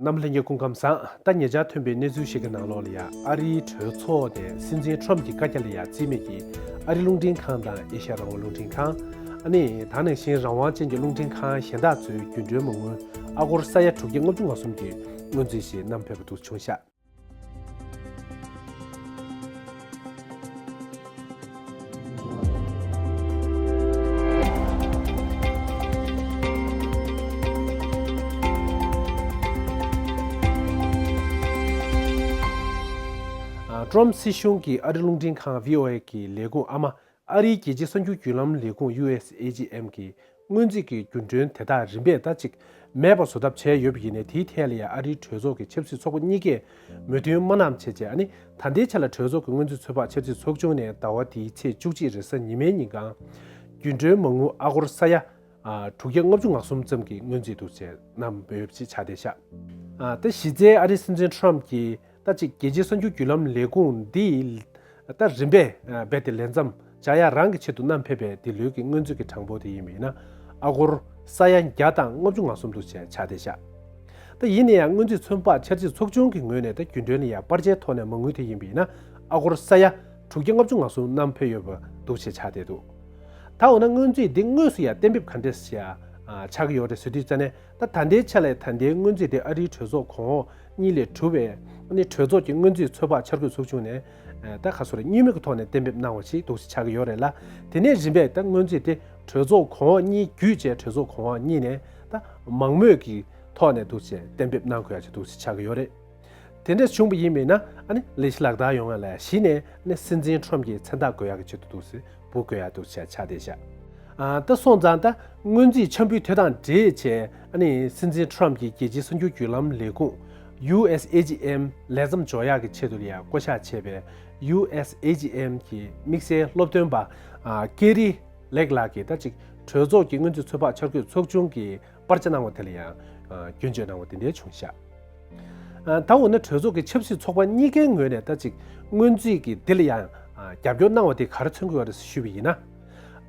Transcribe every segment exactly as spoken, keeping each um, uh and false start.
རྣམ་པ་ལྷན་རྒྱས་སྐུ་ཁམས་བཟང་། ད་ཉེ་ཆར་ཐོན་པའི་གནས་ཚུལ་ཞིག་གི་ནང་ལོགས་ལ་ཡ། ཨ་རིའི་གྲོས་ཚོགས་ནས་སྲིད་འཛིན་ཁྲོམ་གྱི་བཀའ་རྒྱ་ལ་ཡ་རྩིས་མེད་ཀྱིས་ཨ་རི་རླུང་འཕྲིན་ཁང་དང་ཨེ་ཤ་ཡ་རང་དབང་རླུང་འཕྲིན་ཁང་། ཨ་ནི་ད་ནང་བཞིན་རང་དབང་ཅན་གྱི་རླུང་འཕྲིན་ཁང་གཞན་དག་ཚོའི་རྒྱུན་གྲོན་མ་དངུལ་ཨ་སྒོར་ས་ཡ་དྲུག་བརྒྱ་ལྔ་བཅུ་ང་གསུམ་གྱི་སྔོན་རྩིས་ཤིག་བསྣམས་ཕེབས་པ་འདུག་བྱུང་ཤག་ཨ། ཀྲོམ་སྲིད་གཞུང་གིས་ཨ་རི་རླུང་འཕྲིན་ཁང་བྷི་ཨོ་ཨེ་གི་ལས་ཁུངས་ཨ་མ། ཨ་རིའི་རྒྱལ་སྤྱིའི་གསར་འགྱུར་བརྒྱུད་ལམ་ལས་ཁུངས་ཡུ་ཨེས་ཨེ་ཇི་ཨེམ་གྱི་སྔོན་རྩིས་ཀྱི་རྒྱུན་གྲོན་དེ་དག་རིམ་པས་ད་ཅིག་མེད་པ་བཟོ་ཐབས་བྱས་ཡོད་པ་ཡིན་ནའི། དེའི་ཐད་ལ་ཡང་ཨ་རིའི་གྲོས་ཚོགས་ཀྱི་ཆབ་སྲིད་ཚོགས་པ་གཉིས་ཀས་མོས་མཐུན་མ་གནང་བྱས་རྗེས། ཨ་ནི་ད་ལྟའི་ཆ་ལ་གྲོས་ཚོགས་ཀྱི་སྔོན་རྩིས་ཚོད་དཔག་ཆབ་སྲིད་ཚོགས་ཆུང་ནས་ཟླ་བ་འདིའི་ཚེས་བཅུ་གཅིག་རེས་གཟའ་ཉི་མའི་ཉིན་གང་རྒྱུན་གྲོན་མ་དངུལ་ཨ་སྒོར་ས་ཡ་ཨ། དྲུག་བརྒྱ་ལྔ་བཅུ་ང་གསུམ་ཙམ་གྱི་སྔོན་རྩིས་འདུག་ཅེས་གནང་ཡོད་པ་ཅིག་ཆགས་བསྡད་ཤག་ཨ། ད་གཞི་རྩའི་ཨ་རིའི་སྲིད་འཛིན་ཁྲོམ་གྱིས་ད་ཅིག་རྒྱལ་སྤྱིའི་གསར་འགྱུར་བརྒྱུད་ལམ་ལས་ཁུངས་འདིས་ད་རིམ་པས་རྦད་དེ་ལས་མཚམས་འཇོག་ཡ་རང་གི་ཆེད་དུ་བསྣམས་ཕེབས་པའི་འདི་ལོའི་གི་སྔོན་རྩིས་ཀྱི་གྲངས་འབོར་དེ་ཡིན་པ་ཡིན་ན། ཨ་སྒོར་ས་ཡ་བརྒྱ་དང་ལྔ་བཅུ་ང་གསུམ་འདུག་ཅེས་ཆགས་བསྡད་ཤག་ད་ཡིན་ན་ཡང་སྔོན་རྩིས་ཚོད་དཔག་འཆར་རྩིས་ཚོགས་ཆུང་གི་ངོས་ནས་ད་རྒྱུན་གྲོན་ལ་ཡ་སྤར་ཆའི་ཐོག་ནས་མ་དངུལ་དེ་ཡིན་པ་ཡིན་ན། ཨ་སྒོར་ས་ཡ་དྲུག་བརྒྱ་ལྔ་བཅུ་ང་གསུམ་བསྣམས་ཕེབས་ཡོད་པ་འདུག་ཅེས་ཆགས་བསྡད་འདུག་ད་འོ་ན་སྔོན་རྩིས་འདི་དངོས་སུ་ཡང་གཏན་འབེབས་ག་འདྲས་ཤིག་ཆགས་ཀྱི་ཡོད་རེད་ཟེར་དུས་ཙ་ནས། ད་ད་ལྟའི་ཆ་ལ་ད་ལྟའི་སྔོན་རྩིས་དེ་ཨ་རིའི་གྲོས་ཚོགས་གོང་འོག་གཉིས་ལས་གྲུབ་པའི་ཨ་ནི་གྲོས་ཚོགས་ཀྱི་སྔོན་རྩིས་ཚོད་དཔག་འཆར་འགོད་ཚོགས་ཆུང་ནས། ཨ། ད་ག་སོ་རེད། གཉིས་མོས་ཀྱི་ཐོག་ནས་གཏན་འབེབས་གནང་བ་ཞིག་འདུག་ཆགས་ཀྱི་ཡོད་རེད་ལ། དེ་ནས་རིམ་པས་ད་སྔོན་རྩིས་དེ་གྲོས་ཚོགས་གོང་འོག་གཉིས་བརྒྱུད་བྱས། གྲོས་ཚོགས་གོང་འོག་གཉིས་ནས་ད་མང་མོས་ཀྱི་ཐོག་ནས་འདུག་ཅེས་གཏན་འབེབས་གནང་དགོས་ཡ་ཅིག་འདུག་ཆགས་ཀྱི་ཡོད་རེད། དེ་འདྲ་བྱུང་བ་ཡིན་པས་ན། ཨ་ནི་ལས་གཞི་ལག་བསྟར་ཡོང་ཡ་ལ་གཞི་ནས། ཨ་ནི་སྲིད་འཛིན་ཁྲོམ་གྱི་མཚན་རྟགས་འགོད་ཡག་གི་ཆེད་དུ་འདུག་སེ་འབུལ་དགོས་ཡ་འདུག་ཆ་ཆ་དེ་བཞག་ཨ། ད་སོང་ཙང་ད་སྔོན་རྩིས་འཆར་འབུལ་དེ་དང་འབྲེལ་བྱས། ཨ་ནི་སྲིད་འཛིན་ཁྲོམ་གྱིས་རྒྱལ་སྤྱིའི་གསར་འགྱུར་བརྒྱུད་ལམ་ལས་ཁུངས་ཡུ་ཨེས་ཨེ་ཇི་ཨེམ་ལས་མཚམས་འཇོག་ཡག་གི་ཆེད་དུ་ལ་ཡ་བསྐོ་བཞག་བྱས་པའི་ཡུ་ཨེས་ཨེ་ཇི་ཨེམ་གྱི་དམིགས་བསལ་སློབ་སྟོན་པ། ཨ། ཀེ་རི་ལེག་ལགས་ཀྱིས་ད་ཅིག་གྲོས་ཚོགས་ཀྱི་སྔོན་རྩིས་ཚོད་དཔག་འཆར་འགོད་ཚོགས་ཆུང་གི་པར་ཆ་གནང་བ་དེ་ལ་ཡང་། ཨ། སྐྱོན་བརྗོད་གནང་བ་དེ་འདྲ་བྱུང་ཤག་ཨ། ད་འོ་ན་གྲོས་ཚོགས་ཀྱི་ཆབ་སྲིད་ཚོགས་པ་གཉིས་ཀའི་ངོས་ནས་ད་ཅིག་སྔོན་རྩིས་ཀྱི་འདི་ལ་ཡང་། ཨ། རྒྱབ་སྐྱོར་གནང་བ་དེ་ག་རེ་མཚོན་གྱི་ཡོད་རེད་ཞུས་པ་ཡིན་ན།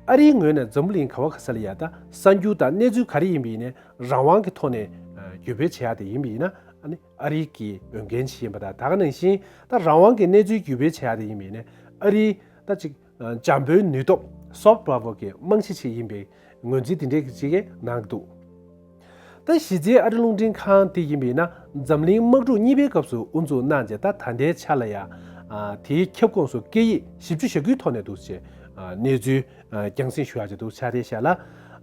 ཨ་རིའི་ངོས་ནས་འཛམ་བུ་གླིང་ག་བ་ག་ས་ལ་ཡ་ད་གསར་འགྱུར་དང་གནས་ཚུལ་ག་རེ་ཡིན་པ་ཡིན་ནའི་རང་དབང་གི་ཐོག་ནས། ཨ། བརྒྱུད་སྤེལ་བྱེད་ཡག་དེ་ཡིན་པ་ཡིན་ན། ཨ་ནི་ཨ་རི་གི་འོས་འགན་ཞིག་ཡིན་པ་དང་། ད་ག་ནང་བཞིན་ད་རང་དབང་གི་གནས་ཚུལ་བརྒྱུད་སྤེལ་བྱེད་ཡག་དེ་ཡིན་པ་ཡིན་ནའི་ཨ་རིའི་ད་ཅིག་འཇམ་པོའི་ནུས་སྟོབས། སོཕ་པ་ཝར་གྱི་རྨང་གཞི་ཞིག་ཡིན་པའི་ངོས་འཛིན་དེ་འདྲའི་ཅིག་གནང་འདུག་ད་གཞི་རྩའི་ཨ་རི་རླུང་འཕྲིན་ཁང་དེ་ཡིན་པ་ཡིན་ན། འཛམ་གླིང་དམག་འཁྲུག་གཉིས་པའི་སྐབས་སུ་དབུ་འཛུགས་གནང་རྗེས། ད་ད་ལྟའི་ཆ་ལ་ཡ། ཨ། དེའི་ཁྱབ་ཁོངས་སུ་སྐད་ཡིག་བཞི་བཅུ་ཞེ་དགུའི་ཐོག་ནས་འདུག་ཅེས། ཨ། གནས་ཚུལ། ཨ། རྒྱང་སྲིང་ཞུ་ཡག་ཅིག་འདུག་ཆ་དེ་བཞག་ལ།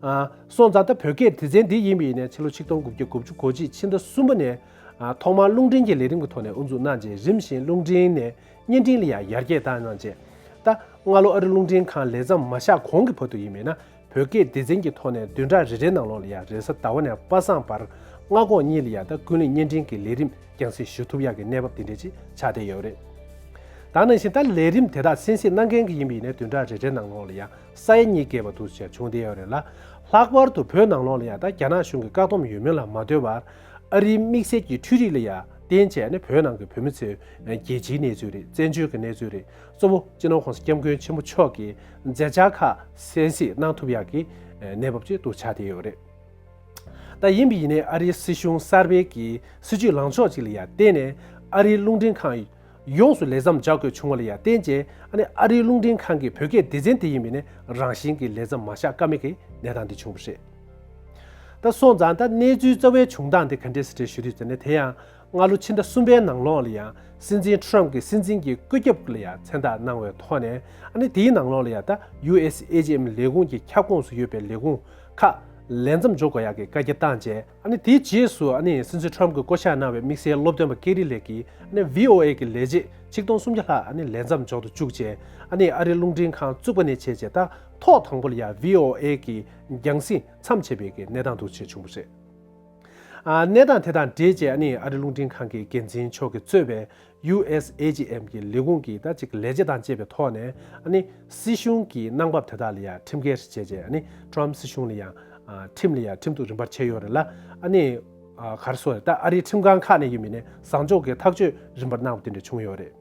ཨ། སོང་ཙང་ད་བོད་སྐད་སྡེ་ཚན་འདི་ཡིན་པ་ཡིན་ནའི་ཕྱི་ལོ་ཆིག་སྟོང་དགུ་བརྒྱ་དགུ་བཅུ་གོ་གཅིག་ཕྱི་ཟླ་གསུམ་པ་ནས། ཨ། ཐོག་མར་རླུང་འཕྲིན་གྱི་ལས་རིམ་གྱི་ཐོག་ནས་དབུ་འཛུགས་གནང་རྗེས། རིམ་བཞིན་རླུང་འཕྲིན་ནས་བརྙན་འཕྲིན་ལ་ཡང་ཡར་རྒྱས་བཏང་གནང་རྗེས། ད་སྔ་ལོ་ཨ་རི་རླུང་འཕྲིན་ཁང་ལས་མཚམས་མ་བཞག་གོང་གི་བར་དུ་ཡིན་པས་ན། བོད་སྐད་སྡེ་ཚན་གྱི་ཐོག་ནས་བདུན་ཕྲག་རེ་རེའི་ནང་ལོགས་ལ་ཡང་རེས་གཟའ་ཟླ་བ་ནས་པ་སངས་བར་སྔ་དགོང་གཉིས་ལ་ཡང་ད་ཀུན་གླེང་བརྙན་འཕྲིན་གྱི་ལས་རིམ་རྒྱང་སྲིང་ཞུ་ཐུབ་ཡག་གི་གནས་བབ་དེ་འདྲ་ཅིག་ཆགས་བསྡད་ཡོད་རེད། ད་ནང་བཞིན་ད་ལས་རིམ་དེ་དག་གསན་གཟིགས་གནང་མཁན་གྱི་ཡིན་པ་ཡིན་ནའི་བདུན་ཕྲག་རེ་རེའི་ནང་ལོགས་ལ་ཡང་ས་ཡ་གཉིས་བརྒལ་བ་འདུག་ཅེས་བྱུང་བསྡད་ཡོད་རེད་ལ། ལྷག་པར་དུ་བོད་ནང་ལོགས་ལ་ཡང་ད་རྒྱ་ནག་གཞུང་གི་བཀག་སྡོམ་ཡོད་མེད་ལ་མ་ལྟོས་པར། ཨ་རིའི་དམིགས་བསལ་གྱི་འཕྲུལ་རིག་ལ་ཡང་བརྟེན་བྱས་ནས་བོད་ནང་གི་བོད་མི་ཚོའི་རྒྱལ་སྤྱིའི་གནས་ཚུལ་རེད། བཙན་བྱོལ་གྱི་གནས་ཚུལ་རེད། གཙོ་བོ་སྤྱི་ནོར་༸གོང་ས་༸སྐྱབས་མགོན་ཆེན་པོ་མཆོག་གི་མཛད་འཆར་ཁག་གསན་གཟིགས་གནང་ཐུབ་ཡག་གི་གནས་བབ་ཅིག་ཏུ་ཆགས་བསྡད་ཡོད་རེད། ད་ཡིན་པ་ཡིན་ནའི་ཨ་རིའི་སྲིད་གཞུང་གསར་པའི་གི་སྲིད་ཇུས་ལངས་ཕྱོགས་ཅིག་ལ་ཡང་བརྟེན་ནས། ཨ་རིའི་རླུང་འཕྲིན་ཁང་ཡོངས་སུ་ལས་མཚམས་འཇོག་དགོས་བྱུང་བ་ལ་ཡང་བརྟེན་བྱས། ཨ་ནི་ཨ་རིའི་རླུང་འཕྲིན་ཁང་གི་བོད་སྐད་སྡེ་ཚན་དེ་ཡིན་པ་ཡིན་ནའི་རང་བཞིན་གྱི་ལས་མཚམས་མ་བཞག་ཀ་མེད་ཀྱི་གནས་སྟངས་དེ་བྱུང་བ་རེད། ད་སོང་ཙང་ད་གནས་ཚུལ་རྩ་བའི་བྱུང་སྟངས་དེ་ག་འདྲས་སེ་རེད་ཞུ་དུས་ཙམ་ནས། དེ་ཡང་སྔ་ལོ་ཕྱི་ཟླ་གསུམ་པའི་ནང་ལོགས་ལ་ཡང་སྲིད་འཛིན་ཁྲོམ་གྱིས་སྲིད་འཛིན་གྱི་བཀོད་ཁྱབ་ལ་ཡང་མཚན་རྟགས་གནང་བའི་ཐོག་ནས། ཨ་ནི་དེའི་ནང་ལོགས་ལ་ཡང་ད་ཡུ་ཨེས་ཨེ་ཇི་ཨེམ་ལས་ཁུངས་ཀྱི་ཁྱབ་ཁོངས་སུ་ཡོད་པའི་ལས་ཁུངས་ཁག་ལས་མཚམས་འཇོག་དགོས་ཡག་གི་བཀའ་རྒྱ་བཏང་རྗེས། ཨ་ནི་དེའི་རྗེས་སུ་ཨ་ནི་སྲིད་འཛིན་ཁྲོམ་གྱིས་བསྐོ་བཞག་གནང་བའི་དམིགས་བསལ་སློབ་སྟོན་པ་ཀེ་རི་ལེག་གིས། ཨ་ནི་བྷི་ཨོ་ཨེ་གི་ལས་བྱེད་ཆིག་སྟོང་སུམ་བརྒྱ་ལྷག་ཨ་ནི་ལས་མཚམས་འཇོག་ཏུ་བཅུག་རྗེས། ཨ་ནི་ཨ་རིའི་རླུང་འཕྲིན་ཁང་བཙུགས་པ་ནས་བྱས་རྗེས་ད་ཐོག་དང་པོ་ལ་ཡང་བྷི་ཨོ་ཨེ་གི་རྒྱང་སྲིང་མཚམས་ཆད་པའི་གི་གནས་སྟངས་འདུག་ཅེས་བྱུང་བ་རེད། ཨ། གནས་སྟངས་དེ་དང་འབྲེལ་བྱས། ཨ་ནི་ཨ་རིའི་རླུང་འཕྲིན་ཁང་གི་འགན་འཛིན་མཆོག་གིས་གཙོས་པའི་ཡུ་ཨེས་ཨེ་ཇི་ཨེམ་གྱི་ལས་ཁུངས་ཀྱི་ད་ཅིག་ལས་བྱེད་དང་བཅས་པའི་ཐོག་ནས། ཨ་ནི་སྲིད་གཞུང་གི་གནང་བབ་དེ་དག་ལ་ཡང་ཁྲིམས་འགལ་བྱས་རྗེས། ཨ་ནི་ཁྲོམ་སྲིད་གཞུང་ལ་ཡང་། ཨ། ཁྲིམས་ལ་ཡང་ཁྲིམས་གཏུག་རིམ་པར་བྱས་ཡོད་རེད་ལ། ཨ་ནི། ཨ། ག་རེ་ཟེར་དགོས་རེད། ད་ཨ་རིའི་ཁྲིམས་ཁང་ཁག་ནས་ཡིན་མིན་ནས་བཟང་ཕྱོགས་ཀྱི་ཐག་གཅོད་རིམ་པར་གནང་བ་དེ་འདྲ་བྱུང་ཡོད་རེད།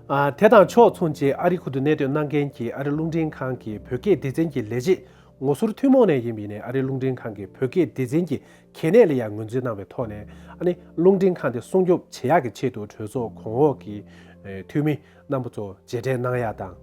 ཨ། དེ་དང་ཕྱོགས་མཚུངས་ཀྱིས་ཨ་རིའི་ཁུལ་དུ་གནས་སྡོད་གནང་མཁན་གྱི་ཨ་རིའི་རླུང་འཕྲིན་ཁང་གི་བོད་སྐད་སྡེ་ཚན་གྱི་ལས་བྱེད་ ངོ་སོར་ཐུན་མོང་ནས་ཡིན་པ་ཡིན་ནའི་ཨ་རིའི་རླུང་འཕྲིན་ཁང་གི་བོད་སྐད་སྡེ་ཚན་གྱི་གལ་གནད་ལ་ཡང་ངོས་འཛིན་གནང་བའི་ཐོག་ནས། ཨ་ནི་རླུང་འཕྲིན་ཁང་དེ་སྲུང་སྐྱོབ་བྱེད་ཡག་གི་ཆེད་དུ་གྲོས་ཚོགས་གོང་འོག་གི་འཐུས་མི་རྣམ་པ་ཚོ་མཇལ་འཕྲད་གནང་ཡག་དང་།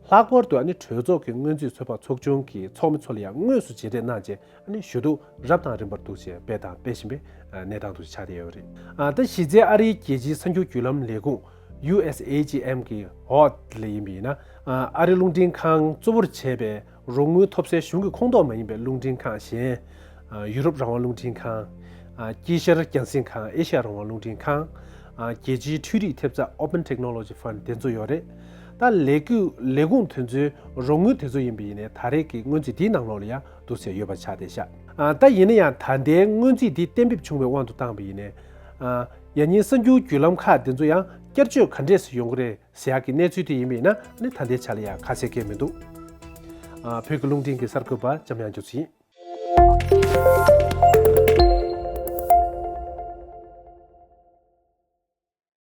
ལྷག་པར་དུ་ཨ་ནི་གྲོས་ཚོགས་ཀྱི་སྔོན་རྩིས་ཚོད་དཔག་ཚོགས་ཆུང་གི་ཚོགས་མི་ཚོ་ལ་ཡང་དངོས་སུ་མཇལ་འཕྲད་གནང་རྗེས། ཨ་ནི་ཞུ་གཏུག་རབ་དང་རིམ་པར་འདུག་ཅེས་སྤེལ་དང་སྤེལ་བཞིན་པའི་གནས་སྟངས་འདུག་ཆགས་བསྡད་ཡོད་རེད། ད་གཞི་རྩའི་ཨ་རིའི་རྒྱལ་སྤྱིའི་གསར་འགྱུར་བརྒྱུད་ལམ་ལས་ཁུངས་ཡུ་ཨེས་ཨེ་ཇི་ཨེམ་གི་འོག་ལ་ཡིན་པ་ཡིན་ན། ཨ་རིའི་རླུང་འཕྲིན་ཁང་གཙོ་བོར་བྱས་པའི་རོགས་དངུལ་ཐོབ་སའི་གཞུང་གི་ཁོངས་གཏོགས་མ་ཡིན་པའི་རླུང་འཕྲིན་ཁང་གཞན། ཡུ་རོབ་རང་དབང་རླུང་འཕྲིན་ཁང་། དཀྱིལ་ཤར་རྒྱང་སྲིང་ཁང་། ཨེ་ཤ་ཡ་རང་དབང་རླུང་འཕྲིན་ཁང་། རྒྱལ་སྤྱིའི་འཕྲུལ་རིག་ཐེབས་རྩ་Open Technology Fund དེ་ཚོ་ཡོད་རེད། ད་ལས་ཁུངས་ལས་ཁུངས་དེ་ཚོའི་རོགས་དངུལ་དེ་ཚོ་ཡིན་པ་ཡིན་ནའི་ད་རེས་ཀྱི་སྔོན་རྩིས་འདིའི་ནང་ལོགས་ལ་ཡང་འདུག་སེ་ཡོད་པ་ཆགས་བསྡད་ཤག་ད་ཡིན་ན་ཡང་ད་ལྟའི་སྔོན་རྩིས་འདི་གཏན་འབེབས་བྱུང་བའི་དབང་དུ་བཏང་བ་ཡིན་ནའི། ཡང་སྙིང་གསར་འགྱུར་བརྒྱུད་ལམ་ཁག་འདི་ཚོ་ཡང་བསྐྱར་བཅོས་ག་འདྲས་སུ་ཡོང་གི་རེད་ཟེར་ཡག་གི་གནས་ཚུལ་དེ་ཡིན་པ་ཡིན་ན། ཨ་ནི་ད་ལྟའི་ཆ་ལ་ཡང་ཁ་གསལ་གང་ཡང་མི་འདུག་བོད་ཀྱི་རླུང་འཕྲིན་གྱི་གསར་འགོད་པ་འཇམ་དབྱངས་རྒྱ་མཚོ་ཡིན།